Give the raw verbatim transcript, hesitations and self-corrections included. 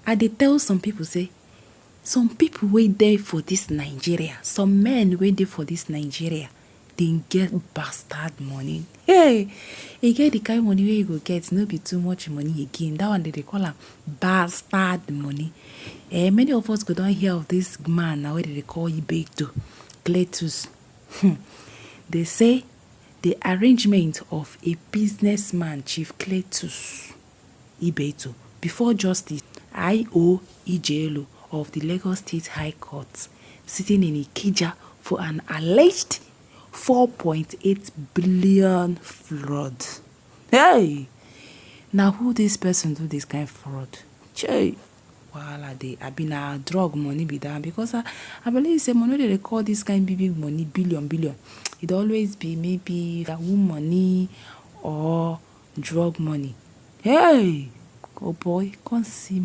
I dey tell some people say, some people wey dey for this Nigeria, some men wey dey for this Nigeria, they get bastard money. Hey, you get the kind money where you go get, no be too much money again. That one they dey call am bastard money. Eh, many of us go don hear of this man now wey they dey call Ibeto, Cletus. Hmm. They say the arrangement of a businessman, Chief Cletus Ibeto, before Justice I O Ijelu of the Lagos State High Court, sitting in Ikeja for an alleged four point eight billion fraud. Hey! Now who this person do this kind of fraud? Chey! Wahala dey. Abi na drug money be that? Because I, I believe say money wey they dey call this kind big big money, billion, billion, it always be maybe yahoo money or drug money. Hey! Oh boy, come see